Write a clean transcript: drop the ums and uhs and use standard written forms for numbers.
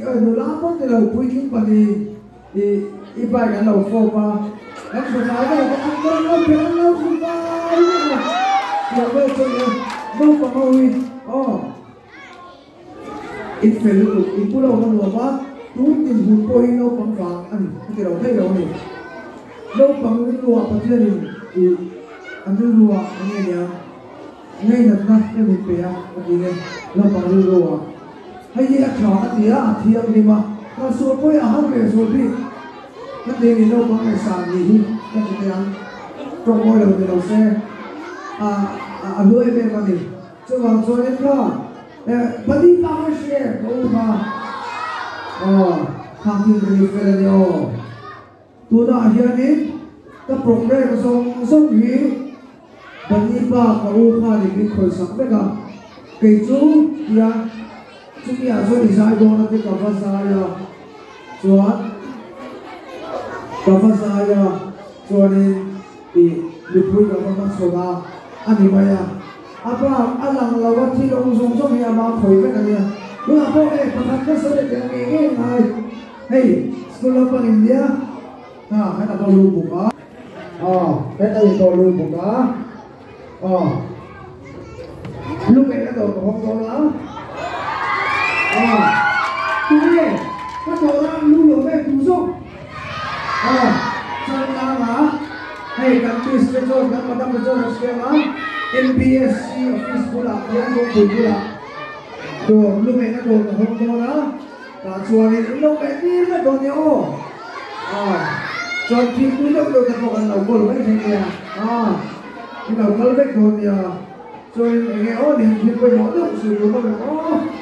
Nula pawh ni lo puitling pahnih i i bike an lo fawp a, kan hmu fai vel ka ang dawn lo phelh an lo hmu fai vek a, tiang vel chu nia naupang ho hi aw in fel lutuk in pu lo ka nuam a, tun dinhmun pawh hi naupang vang a ni ka ti lo thei lo a ni, naupang rilruah Pathianin i an rilruah eng nge nia. Ngainatna ka min pe a, ka ti nge naupang rilru a. Hei hi a tha a ti a, a thianghlim a, ka sual pawh hi a har leh zual bik. Ka ti ni naupang ngaihsan nih hi ka ti teh ang. Tawng mawi lo ni lo se, a a hlu em em a ni. Chuvang chuanin kha Bani pa kha hria em ka u kha? Aw, khang thil ri fel a ni aw. Tunah hianin ka programme zawng zawng hi Bani pa ka u khanin min khawisak vek a, kei chu tia chumi ah chuan i zai dawn a te ka va zai a, chuan ka va zai a, chuanin i mipui ka va hmachhawn a, a ni mai a, a bak a lang lo a thil awm zawng zawng hi ama khawi vek a nia, tunah pawh e pakhat ka sawi leh teh ang ngei ngei ngai. Hei school lampang in nia ha heta pawh lu buk a aw heta in pawh lu buk a aw lu meh na dawr ka hawng dawn a aw tunge ka dawr a lu lo ve tu zawk aw changkang a hei kan miss te chuan kan madam te chuan an siam a MBSC office bulah hian kawngpui bulah dawr lu meh na dawr ka hawng dawn a. Tah chuanin in lo meh tir vek dawn nia aw. Aw, chuan thingpui deuh deuh te pawh kan lo kawl mai thei nia. Aw, in lo kal vek dawn nia. Chuanin eng nge aw nih thil pawimawh deuh sawi tur deuh em aw.